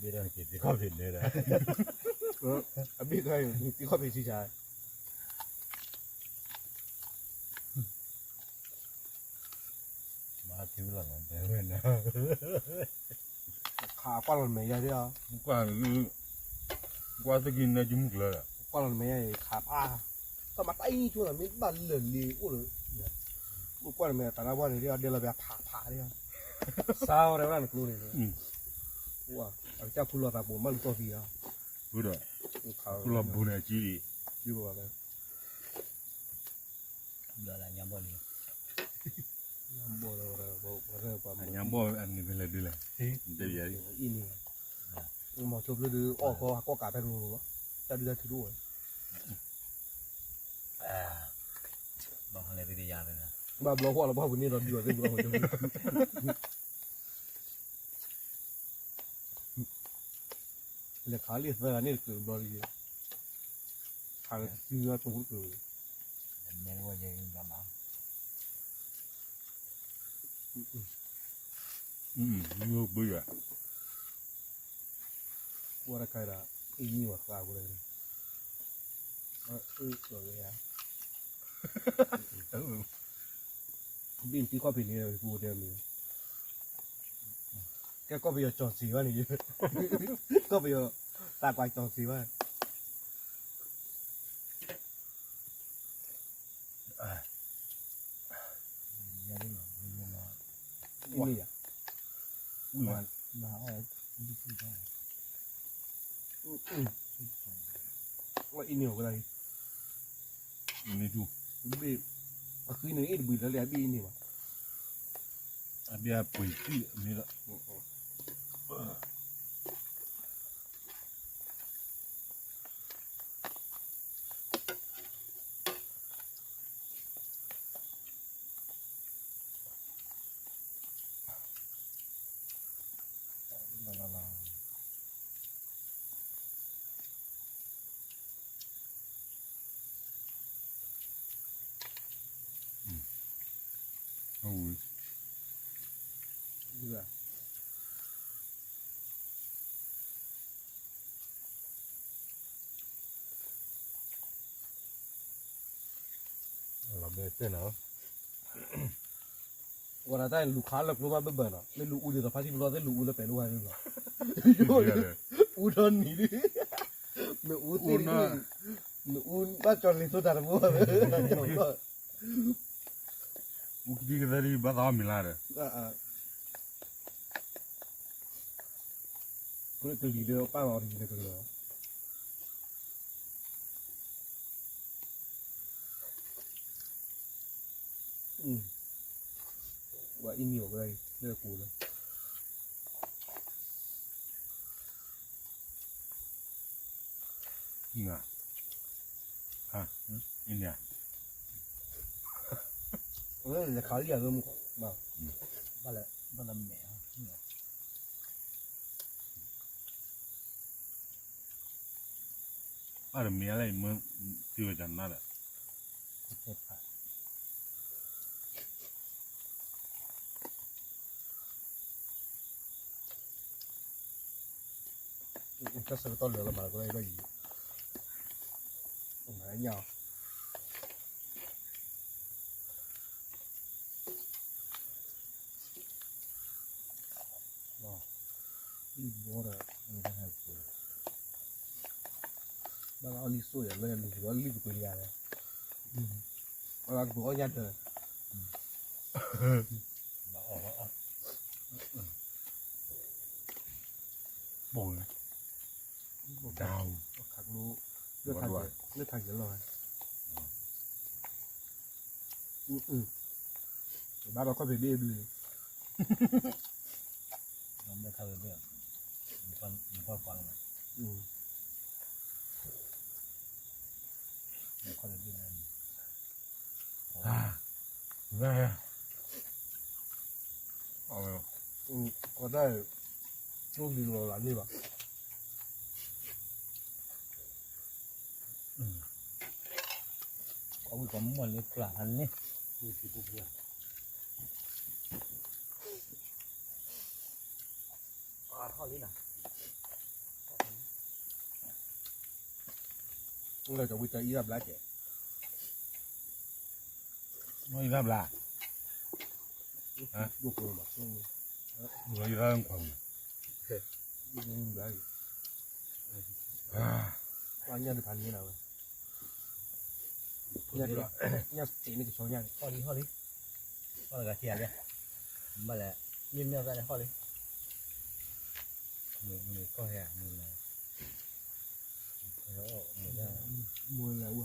ဘ့ၣ်ဒၣ်က့ၤသံခီၣ်ဖံးန့ၣ်ဒီး, အဘ့ၣ်ခါအံၤသံခီၣ်ဖံးဆံဆါ, မၤထံလီၤနတဲဝဲန့ၣ်, ခးကွၢ်လီၤနမဲာ်ယါဒၣ်, ကွၢ်, ကွၢ်သ့ၣ်ကံနဲကမူၣ်ကျၢၤဒီး, ကွၢ်လီၤနမဲာ်ယါအံၤခးပၢ်, တၢ်မၤတၢ်အံၤဆိလီၤ မ့ၢ်ဘၣ်လၢာ်လံအိၣ်လၢ, အိၣ်ကွၢ်နမဲာ်တၢ်နါဘၣ်န့ၣ်ဒၣ် ဒဲလီၤပျၢၤဖးဖးဒၣ်, စါဝဲဒၣ်နကျိန့ၣ်, အကစၢ်ဖူလီၤသးပိာ်မးလူၤကီၢ်သံဧါ, ဖူလီၤဘူးန့ၣ်အကံ, ကံဘၣ်လၢ ဘီလၢညါဘီလံ, ညါဘီလၢ, ညါဘီအနံၤဖဲလဲၣ်ဒ်လဲၣ်, တယၤ, အံၤန့ၣ်, မၤဆိဖျိဒုး အီၣ်ကီၢ်ဟးကီၢ်ကးဖဲကလိၤလီၤ, တၢ်ဒုးတၢ်ထုးတအိၣ်ဝဲ, ဘၣ်လဲၣ်သ့ၣ်တယၤလဲၣ်, ဘၣ်ဘျီဃီလီၤ ဘၣ်ပူၤန့ၣ်ဒီးဒုးအီၤသ့ၣ်ဘျီ လဲၤခးလံသၢဂၤန့ၣ်တကြၢးဘျီတယံၤ, ခးလၢတစုညါတိၢ်တကြၢး, မ့ၢ်ဘၣ်, ကွၢ်တခါဒီး အံၤမံဝဲသးဝဲ, အၢၣ်လီၤဝဲယါ ဘ့ၣ်နတံၤခီၣ်ဖံးန့ၣ် ပူၤတဲမ့ၢ်, ကဲကီၢ်ပယီၤကၠီၣ်စံးဘၣ်န့ၣ်, ကီၢ်ပယီၤသးကွၢ်ကၠီၣ်စံးဘၣ်, အံၤန့ၣ်ယါ, အံၤန့ၣ်အီၤဝဲဒၣ်, ဘ့ၣ်, အဃံန့ၣ်အ့ၣ်တဘှံးလၢလၢအဘ့ၣ်အံၤန့ၣ်ဘၣ်, အဘ့ၣ်အပှ့ၤသံၣ်မ့ၢ်လီၤ လီၤဘဲတဲနီၤ, ဝဲဒၣ်တၢ်လူၤခးလၢကျိဘၣ်ဘၢၣ်ဘၢၣ်နီၤ, မ့ၢ်လူၤအူဒ်သိးဖါတံၢ်ပလီၢ်သ့ၣ်လူၤအူလၢပဲၤလိဝဲဒၣ်လီၤ, အူထီၣ်နံၤဒ်, မ့ၢ်အူသ့ၣ်ဒ်, မ့ၢ်အူဘၣ်ကၠီလ့ၤသိတၢ်တဘိ, အူကသံကသၢဒ်ဘၣ်သးအီၣ်မံၤလါဒီး ကလံၤဒီးပၢ်လီၤတယံၤလၢကလၢာ်, ဝဲအံၤမံၤအီၤဝဲလၢကိးလၢ အံၤန့ၣ်, လၢခးလံယၤလၢမူ, ဘၣ်လဲၣ်, ဘၣ်လၢမဲာ်, ဘၣ်တမံၤလၢယမ့ၢ်သံဝဲတနၤဒီး တၢ်ဆၢကတီၢ်လၢာ်လီၤမး ကလၢဘၣ်ယံၤ, မၤညၣ်အီၤ, လံၣ်ဘီဒီး, ဘၣ်လၢအီၣ်လံၣ်စိၣ်ယၤ လၢယလူၤကဒီးလံၣ်ကပၤလံယၤလဲၣ်, ဘၣ်လၢကပၤအီၣ်ညၣ်တၢ်, ပိာ်ဝဲ, ဒၣ်, ခးကလိ, လၢထးကဲၤလီၤဝဲ, ဘၣ်ဒီးခီၣ်ဖံးဘ့ၣ်အဘျုး, ခီၣ်ဖံးဘ့ၣ်, ခီၣ်ဖံးဘ့ၣ်န့ၣ်, ကီၢ်ဒၣ်, ကျိလံလီၤလးန့ၢ်ဘၣ်, ကမီၢ်လၢပျၢ်ဟါန့ၣ် လၢကဝံတၢ်အံၣ်ရဘျါကဲ မ့ၢ်အံၣ်ရဘျါ ဒိၣ်ကျိဘၣ် မ့ၢ်အံၣ်ရခွါမ့ၢ် ပှၤညၣ်တဖၣ်န့ၣ်လီၤဝဲ ညၣ်တ့န့ၣ်ကဆီညၣ်န့ၣ် ဟီၣ်လံ ဟီၣ်လံ ဟီၣ်လီၤဂၤခံဂၤလံ ဘၣ်လဲၣ် မ့ၢ်မ့ၢ်အသးန့ၣ်ဟီၣ်လံ မုၢ်မုၢ်ကီၢ်ဟဲ မုၢ်မုၢ် မုၢ်လဲၤအိ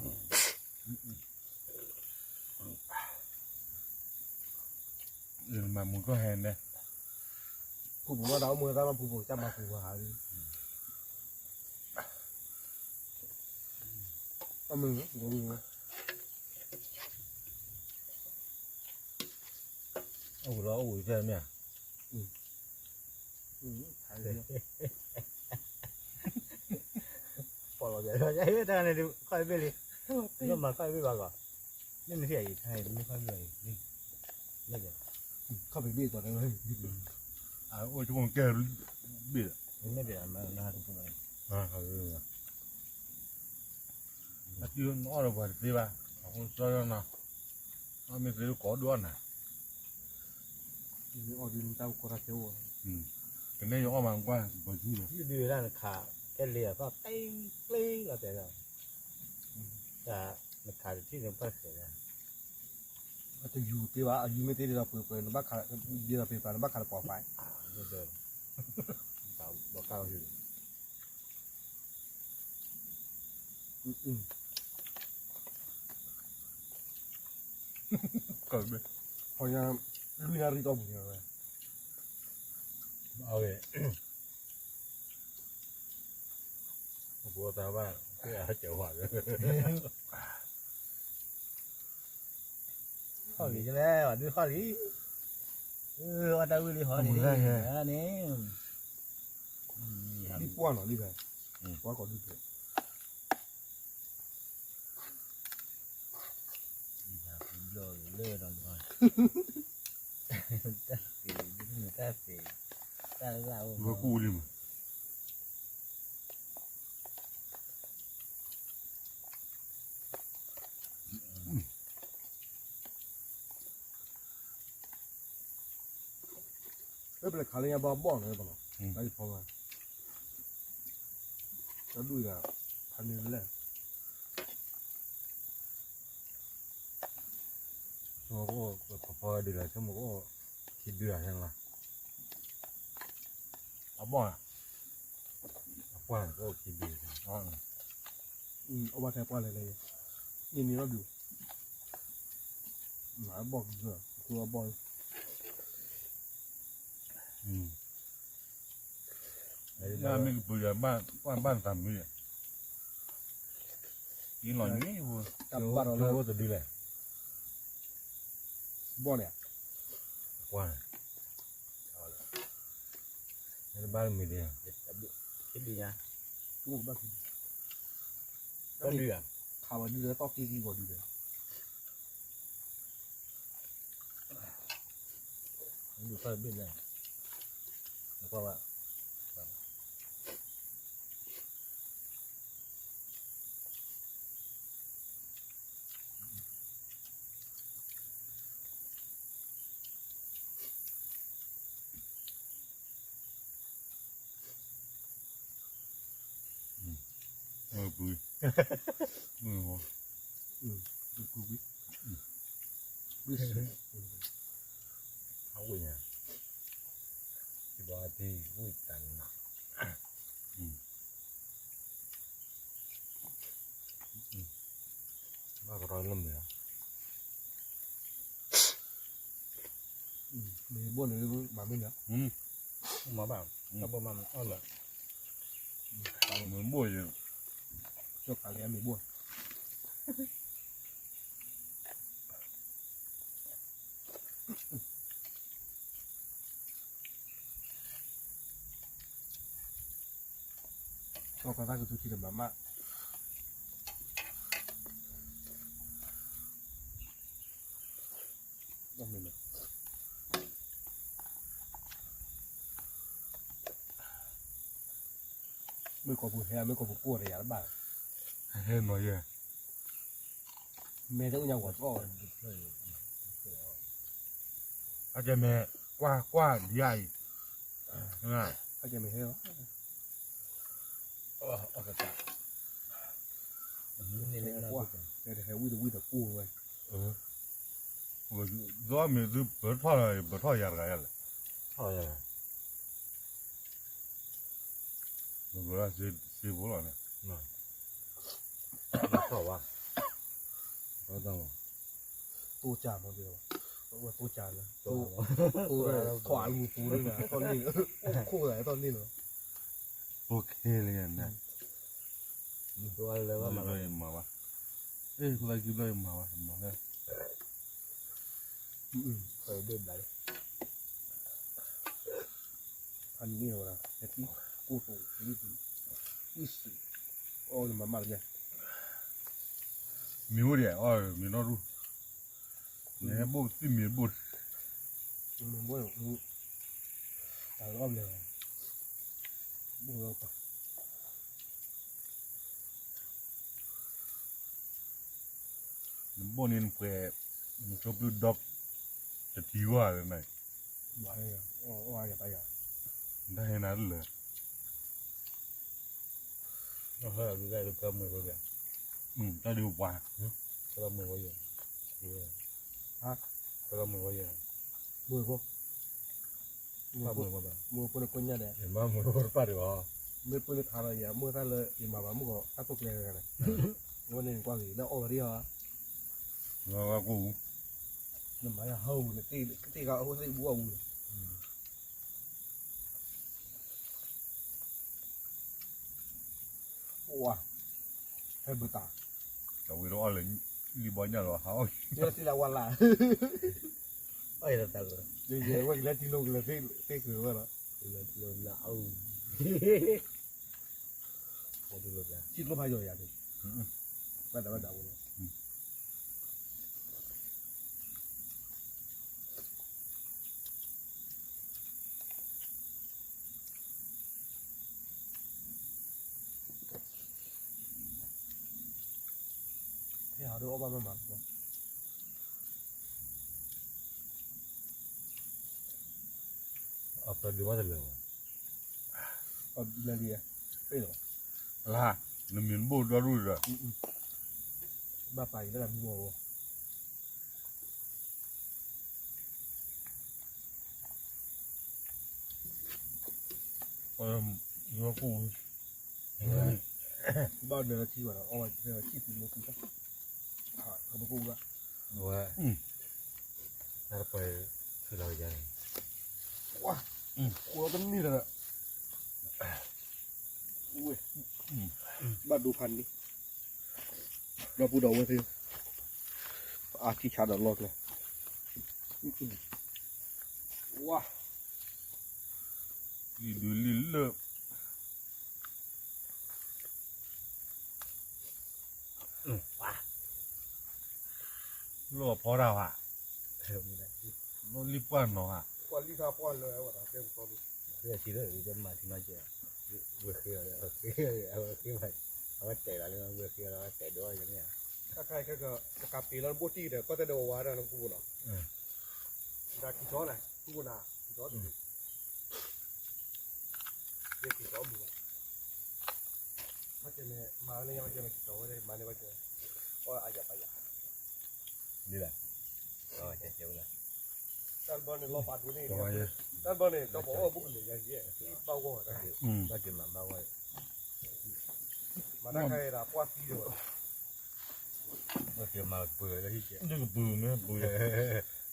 ၣ် မုၢ်မုၢ်ကီၢ်ဟဲန့ၣ် ဖုပူၤဘၣ်တၢ်အိၣ်မူတၢ်မၤဖုပူၤ ကၢ်မၤဖုပူၤဟးလံ အမုၢ် အိၣ်လီၤအိၣ်ဝံၤဖဲမ့ၢ်ဧါ ပီၣ်လီၤပျဲၢ်လီၤ တၢ်န့ၣ် ခီၣ်ဘ့ၣ်လံ လီၤမၤခီၣ်ဘ့ၣ်ဘၣ်ကီး မ့ၢ်မ့ၢ်ထံၣ်အံၤ တၢ်န့ၣ် မ့ၢ်ခီၣ်ဘ့ၣ်အံၤ ခီၣ်ဘ့ၣ်ဘ့ၣ်ကီးတၢ် အိၣ်ကၠိကဲဘ့ၣ် မ့ၢ်ဘ့ၣ် အတံၢ်အီၣ်ဒီးပှၤတသ့ဘၣ် အဃိစီနီၤ အမ့ၢ်သ့ကိးဒိၣ်အီၣ်နၤ ကနဲယအီၣ်မးကွၢ် ပှၤဆူဒီး ဒုးဒုးဒၣ်နခး ကဲလ့အသီၣ်တ့ကျ့လီၤတဲာ်ဒီး တၢ်နခးတထံၣ်န့ၣ်ပှၢ်ဃဲၤလီၤ အတယူၤသ့ဘၣ် အယူၤမ့ၢ်သ့ဒ်သိးပှဲၤပှဲၤ နဘၣ်ခး ဒ်သိးပှဲၤပှဲၤ နဘၣ်ခးတပီၤဖး ဘၣ်ကၢ်လီၤ ကၢ်ဘ့ၣ် ဖီညါ လွံၢ်နၣ်ရံၣ်တီၢ်ပူၤညါဝဲ အဝဲ အဖိသၣ်ဘၣ် ကဲအစၢၤဝါလၢ ဟီၣ်လံကလဲၣ် ဝဲဒုးဟီၣ်လံ အဝဲတၢ်ဝံၣ်လံဟီၣ်လံ န့ၣ် ဒ်ပှၢ်နီၤလံဖဲ ပှၢ်ကီးဒုးဖဲ ဘျီလၢဒီး တၢ်သ့ တၢ်သ့ တၢ်လၢအိၣ် ဝဲကူၣ်လံမး လၢပလဲၤခးလၢညါဘၣ်ဘီၣ်န့ၣ်ပနီၤ တၢ်ယဖီမး တၢ်ဒူၣ်ယၤ ဖးန့ၣ်လဲၣ် ဆိကမိၣ်ကအိၣ် ပဖီဒုးလီၤ ဆိကမိၣ်ကအိၣ် ခံဒုလီၤ ဟဲလီၤ အဘီၣ်ဧါ အပှၢ်န့ၣ်ကအိၣ်ခံဒု အဝဲထဲပှၢ်လဲၤလဲၤ မ့ၢ်မ့ၢ်ဘၣ်ဒုး မၤအဘီၣ်ကဒု အဘီၣ် မ့ၢ်ကပူၤယၤ ဘၣ်ဘၣ်သးမုာ် အံၤလီၤန့ၣ် တၢ်ဘၣ်ဒီးလၢ တအိၣ်တဒုလဲၣ် ဘီၣ်န့ၣ် ပှၢ်န့ၣ် တဘၣ်မုာ်ဒံး တအိၣ်ဘၣ်ခံဒု တၢ်ဒုးဧါ ခးဝဲဒုးလၢတီၢ်က့ၤက့ၤဂီၤဒုးလဲၣ် ဒုးတၢ်တဘ့ၣ်လဲၣ် နကွၢ်ဘၣ် ပူၤ ပူၤ ပူၤ အဝိညာဉ် ဒီးအတံၤဝိတဏ္ဏ ဘၣ်ကရီလၢမုာ် မ့ၢ်ဘိၣ်န့ၣ် မၤမ့ၢ်န့ၣ် မၤဘၣ် တၢ်ဘိၣ်မၤအီၣ်လၢ မ့ၢ်ဘိၣ်ယ ကၠီၣ်ကးလၢအမ့ၢ်ဘိၣ် ကၠီၣ်ကးတၢ်ကသူထံတဘၣ်မး မ့ၢ် မ့ၢ်ကိာ်ပူၤဟဲ မ့ၢ်ကိာ်ပူၤကိၢ်ဒီးယၤတဘၣ်, ဟဲနီၤယဲ, မဲတအိၣ်ညါဝဲသီၣ်, အကဲမဲာ်ကွၢ်ကွၢ်ဒ်အံၤ, အကဲမဲာ်ဟဲလီၤ, ဟဲဝံၣ်တဝံၣ်တပူၤဝဲ, ဒိမ့ၢ်သုပထီၣ်လီၤ ပထီၣ်ယၤတဂၤယၤလဲၣ်, ထီၣ်ယၤလဲၣ်, ပကစ့ဖိလီၤန့ၣ်, ထီၣ်ဝါ, တိၢ်ကၢ်မ့ၢ်ဒ်, တိၢ်ကၢ်လၢ, ထိၣ်အလူပူၤလၢနၤ ထီၣ်လံၣ်, အိၣ်ခိၣ်သးထီၣ်လံၣ်လီၤ, တိၢ်ခဲလၢာ်န့ၣ်, မၤဘၣ်, အ့ၣ် ခိၣ်သးကံဘျီအံၤမၤဘၣ်, မၤလၢ အန့ၣ်ဝဲဒၣ် ဟဲသံ ကိၢ်တိၤ ဝံၣ်စံး အီၣ်နမၤမၢ်လၢညါ မ့ၢ်အိၣ်ဒံး အီၣ်မ့ၢ်နီၢ်ရူၢ် နဟဲဘိၣ်သံမ့ၢ်ဘိၣ် မ့ၢ်ဘိၣ် တၢ်လီၢ်မ့ၢ် ဘိၣ်လီၤပှၤ နဘိၣ်န့ၣ်နပှဲၤ နဆိပျုၢ်ဒီး တထံၣ်ဝဲလၢန့ၣ် တၢ်ဟဲနၤလၢ တၢ်ဒုးပှၤ တၢ်မုာ်ဝဲယဲ တၢ်မုာ်ဝဲယဲ မုာ်ဖိ မုာ်ဖိန့ၣ်ကိညါဒီး မုာ်ဖိတပၣ်ဒံးဘၣ် မ့ၢ်ပှၤလၢထါလီၤယဲ မုာ်တၢ်လၢယမၤဘၣ်မုာ်ဂီၤ တၢ်တိာ်ကျဲၤဂၤန့ၣ် ဝဲန့ၣ်ကွၢ်ဂ့ၤ လၢအီၣ်ဝဲဒၣ်အီၤ ဝဲဝဲကိၣ် နမၤယၤဟီၣ်ဝူန့ၣ် တ့ၢ်ဂၤအဝဲသ့ၣ်ဘူအီၣ်ဝူန့ၣ် ဝါ ဟဲဘုတၢ် တဝံၤဒီးအီၣ်လၢလံဘီညၣ်လီၤဟးအီၣ် ယသံလၢဝါလၢ အီၣ်ယတၢ်လီၤ ယဝဲကလဲၤထံလိကလဲၤသ့ကလၢၤဝဲလီၤ ကလဲၤထံလိလၢအအူ ထံလိဖးယိာ်ယၤန့ၣ် ဘၣ်တၢ်ဘၣ်တၢ်ဝဲလီၤ ဟဲဟးဒိၣ်အီၣ်ဘၣ်မးမး အပဒုးဘၣ်တလၢာ်ဘၣ် အဘျဲၣ်လံ ပ့ၢ်လီၤ အလါ နမံၤနဘိၣ်ဒီရူၢ်ဒီး ဘၣ်ပာ်အံၤလၢမံၤမီၢ်လီၤ ဘၣ်နၢၤလၢထံဘၣ်ဒီး အီၣ်ဝဲထံသံလိသံတၢ် အပကိၣ်ဘၣ် ဝဲ တၢ်တပှဲၤ ထံလီၤယၤန့ၣ် ဝါ ဃိးတနံၣ်ဒီး ဝဲ ဘၣ်ဒိဖးန့ၣ် ဒီပုၢ်ဒီဝဲၢ်သ့ၣ် အါထံဆါဒီးလီၢ်ကျဲ ဝါ လံဒုးလံလၢ လီၢ်ဖီတၢ်ဘၣ် လီၢ်လံပှၢ်နီၤဧါ ပှၤလံတၢ်ပှၢ်လၢဝဲဒၣ်ကဲပတီၢ်ဒု ဖဲအထံလၢမၤထံနီၤကဲ ဝဲဃ့အီၤ ဝဲဃ့ အဝဲဃ့ အဝဲတဲာ်လီၤလၢဝဲဃ့အီၤ အဝဲတဲာ်ဒိးအီၤန့ၣ် တၢ်ခါခဲက ပကးပ့ၤလီၤဘိၣ်တံၢ်ဒီး ကီၢ်တဲၣ်ဒီးဝါဝါဒီးနကူပူၤနီၤ ဒၣ်ကံၢ်စီနၤ ကူပူၤနၤ ကံၢ်စီတံၢ် ယဲကံၢ်စီမုၢ်ဘၣ် မၤကဲန့ၣ် မၤဝဲန့ၣ် ယမၤကဲန့ၣ် ကံၢ်စီဝဲန့ၣ် မၤန့ၢ်ဝဲကဲ အီၣ်အယၤပယၤ ဒ်လဲၣ် တၢ်တဘီန့ၣ် လီၤပာ်ဒိၣ်န့ၣ် တၢ်တဘီန့ၣ် ကီၢ်ပအီၣ်ဘိၣ်ကလဲာ်ယၤကဲ ဘၣ်ဂီၢ်တၢ် ဘၣ်က့ၤမၤဘၣ်ဝဲ မၤတၢ်ခါအံၤဒၣ်ပှၢ်သံဒီး ဘၣ်က့ၤမၤပှဲၤလၢဟံၣ်ကဲ ဒ်ကပူၤမ့ၢ်ပူၤ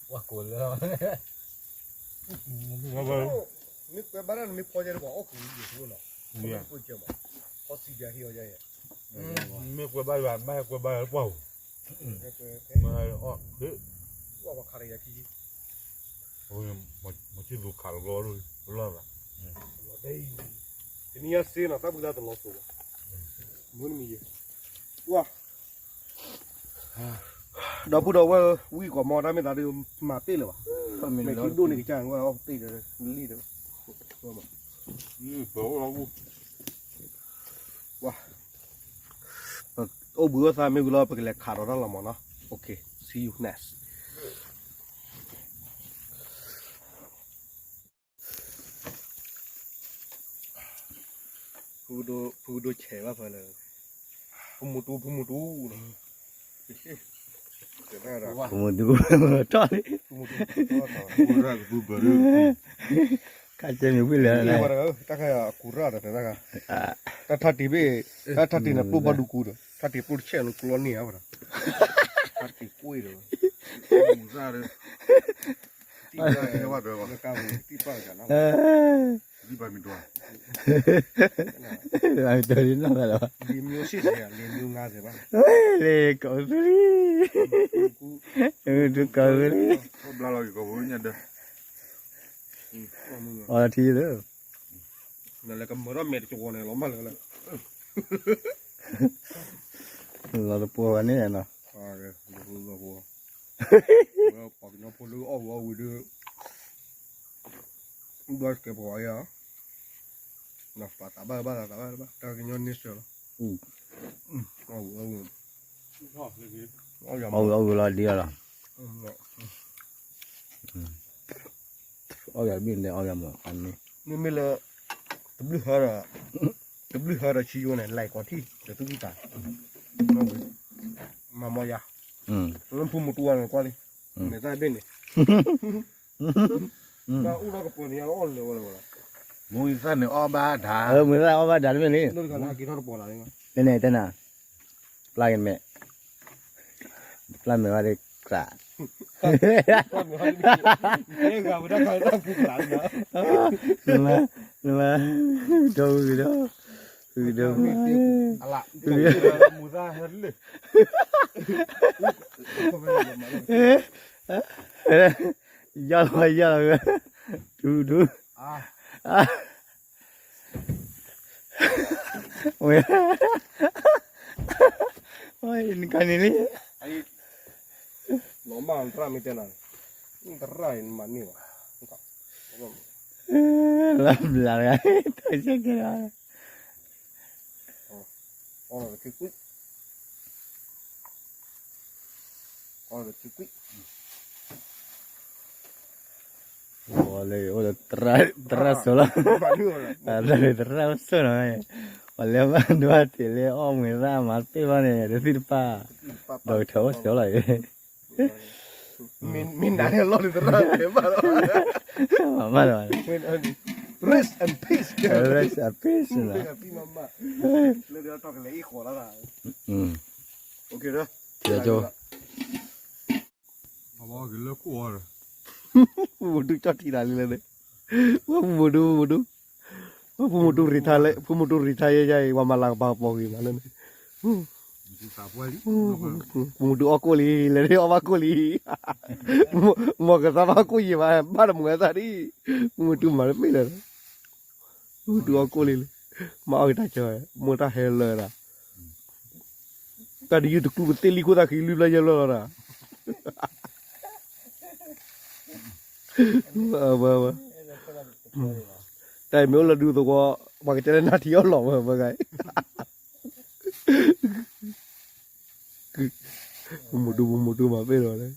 ပှၢ်ကိးလၢ မ့ၢ်ကွဲဘၣ်တၢ်နမ့ၢ်ဖီယဲတပှၤအီၣ်ကူၤယဲၢ်ထူနီၤ ဖီစံယၤဟ့ၣ်အီၤယဲၢ် မ့ၢ်ကွဲဘၣ်ယွၤ ဘၣ်ဟဲကွဲဘၣ်ယွၤပှၢ်ပူၤ မ့ၢ်အီၣ် ပှၢ်ပှၢ်ခါတယၤခံ မ့ၢ်ဆံၣ်သူခးလီၤလီၤလီၤ တနံၤညါစ့နီၤ တၢ်ဘုၣ်တၢ်တလီၤစိၤဘၣ် မုၢ်နမံၤယဲၢ် ပှၢ် ဒီပုၢ်ဒီဝဲၢ် ဝံၣ်ကီးမီတၢ်မ့ၢ်သးဒုးမၤတ့ၢ်လၢၤဘၣ် မ့ၢ်ခံဒိၣ်န့ၣ်ကစၢ် ဝဲအီၣ်တ့ၢ်ဒီး လံၣ်ဒီး ပှၢ် အိၣ်ဘှံးအိၣ်သါမ့ၢ်ဝံၤလီၤ ပကလဲၤခးဒီးတၢ်လီၤမးနီၤ. Okay, see you next. ဖုကဒိဆဲးဘၣ်ဖဲလၢ ဖုမူတူ ဖုမူတူ ဖုမူတူ ထီၣ်လံ ခါကဲမ့ၢ်ဝံၤလၢ တၢ်ခါအကူရၣ်ဒီး တၢ်ခါ တၢ်ထါတံၢ်ဘ့ၣ် တၢ်ထါတံၢ်န့ၣ် ပျိၢ်ဘၣ်ဒူကူဒီး ထါတံၢ်ပျိၢ်တဆဲးလၢကျီန့ၢ်ဧါဝဲဒီး ထါတံၢ်ကွ့ၢ်ဒီး ကူရၣ်ဒီး တံၢ်ဘၣ်ဒီး တံၢ်ပၣ်ကနီ တံၢ်ပၣ်မံၤတွၤ လံမျိုးစ့ၢ်လံမျိုးငါစ့ၢ်ဘၣ် လံကီၢ်သူလံ ဒူကီၢ်သူလံ ဘျါလီၤကီၢ်ဖိညါဒီး အီထံလၢ နလဲၤကမၢထီၣ်မဲာ်တကဝီၤန့ၣ်လီၤမၢ်လၢလၢ လီၤတပှီၤဘၣ်န့ၣ်နီၤ ပှၤကညီဖိလၢအီၣ်ဝံၤအီၣ်ဝံၤဒီး ဘၣ်ကဲပှၤယါ ပှၤသးဘၣ်ဘၣ်သးဘၣ်ဘၣ် တၢ်ကညီန့ဆၢၣ်လီၤ အီၣ်ဝံၤအီၣ်ဝံၤ အီၣ်ဝံၤအီၣ်ဝံၤလီၤဒ်အီၤလီၤ အီၣ်ယၤဘ့ၣ်န့ၣ်အီၣ်ယၤမး မ့မ့ၢ်လၢ တဘျုးဟၢဒီး တဘျုးဟၢဒီးဆံယိန့ၣ် လဲၤကီၤထံၣ် တသူၣ်ကံၢ်သး မၤမီယါ လၢဖုမူတူဝါန့ၣ်ကွၢ်လံ မဲာ်သၣ်ဘ့ၣ်န့ၣ် တၢ်အိၣ်ဒီးကပၢၤန့ၣ် ယအီၣ်လၢာ်ဝဲလၢာ်ဝဲလီၤ မူသၣ်န့ၣ်အီၣ်ဘၣ်ဒၣ် မူသၣ်အီၣ်ဘၣ်ဒၣ်တမ့ၢ်လံ လၢတဂၤန့ၣ် က့ၤထီၣ်တပီၤလၢ်လံ တဲန့ၣ်တဲနၤ ပျၢ်က့ၤမဲာ် ပျၢ်မဲာ်ဝဲဒၣ်ကြး နမၤ နမၤ ဒီးဝံၤဒီး ဝံၤဒီး မူသၣ်ဟဲလၢ ယါလီၤယါလီၤ ဒူဒူ ဝဲ နကန့ၣ်လံ လီၤမၢ်သရၣ်မ့ၢ်တဲနၤ သရၣ်အံၤနမၤန့ၢ်ဘၣ် လၢဘျါတဂၤ တၢ်ဆဲကဲလီၤ အီၣ်လီၤတခံကွံာ် အီၣ်လီၤတခံကွံာ် အိၣ်လၢ အိၣ်လၢ သရၣ်စိၤလီၤ သရၣ်စိၤနီၤ ပှၤလဲၤဘၣ်ဒွးတ့ၢ်လၢအီၣ်မူၤသၣ်မၤသ့ၣ်ဘၣ်န့ၣ် တသံၣ်တပၣ် ဒီးကထၢၣ်အိၣ်စိၤလီၤ မ့ၢ်နၤန့ၣ်လီၤန့ၣ်သရၣ်တဲဘၣ်လီၤ မၤမၢ်လီၤ Rest in peace Rest in peace လၢဒီးတီၢ်ကလဲၤအံၣ်ဃီလီၤ OK ဒီး ကၠိ အဝဲက့ၤလၢခိၣ်အီၤဒီး ဖုမူတူကၠီၣ်ထံတၢ်လံလၢန့ၣ် ဝဲဖုမူတူ ဖုမူတူ ဝဲဖုမူတူရံထါလၢ ဖုမူတူရံထါယဲယဲအံၤ ဝဲမၤလၤကပၤကပီၤဂ့ၤမးလၢန့ၣ် ဖုမူတူအီၣ်ကိၣ်လံ လဲၤဒ်အီၣ်ဘၣ်ကိၣ်လံ မ်ကသါဘၣ်ကိၣ်ယံၤဘၣ် ဘၣ်တမုာ်အသးဒ် ဖုမူတူမၤလၢမ့ၢ်လၢ ဖုမူတူအီၣ်ကိၣ်လံလံ မၤအီၣ်က့ၤတၢ်ကၠီ မိၢ်တၢ်ဟဲလၢာ်ဒၣ် တၢ်ဒ်ယုၢ်တကျူပသ့ၣ်လံခိၣ်သၣ်ခံလွံၢ်ဘျီယဲၢ်ဘျီလီၤဒၣ် တၢ်အံၤမ့ၢ်အိၣ်လၢဒူသဝီ ပှၤကတဲလၢနၢ်ထံအီၣ်လီၤဝဲဝဲဂၤအံၤ ပမူတူ ပမူတူမၤပ့ၢ်လီၤ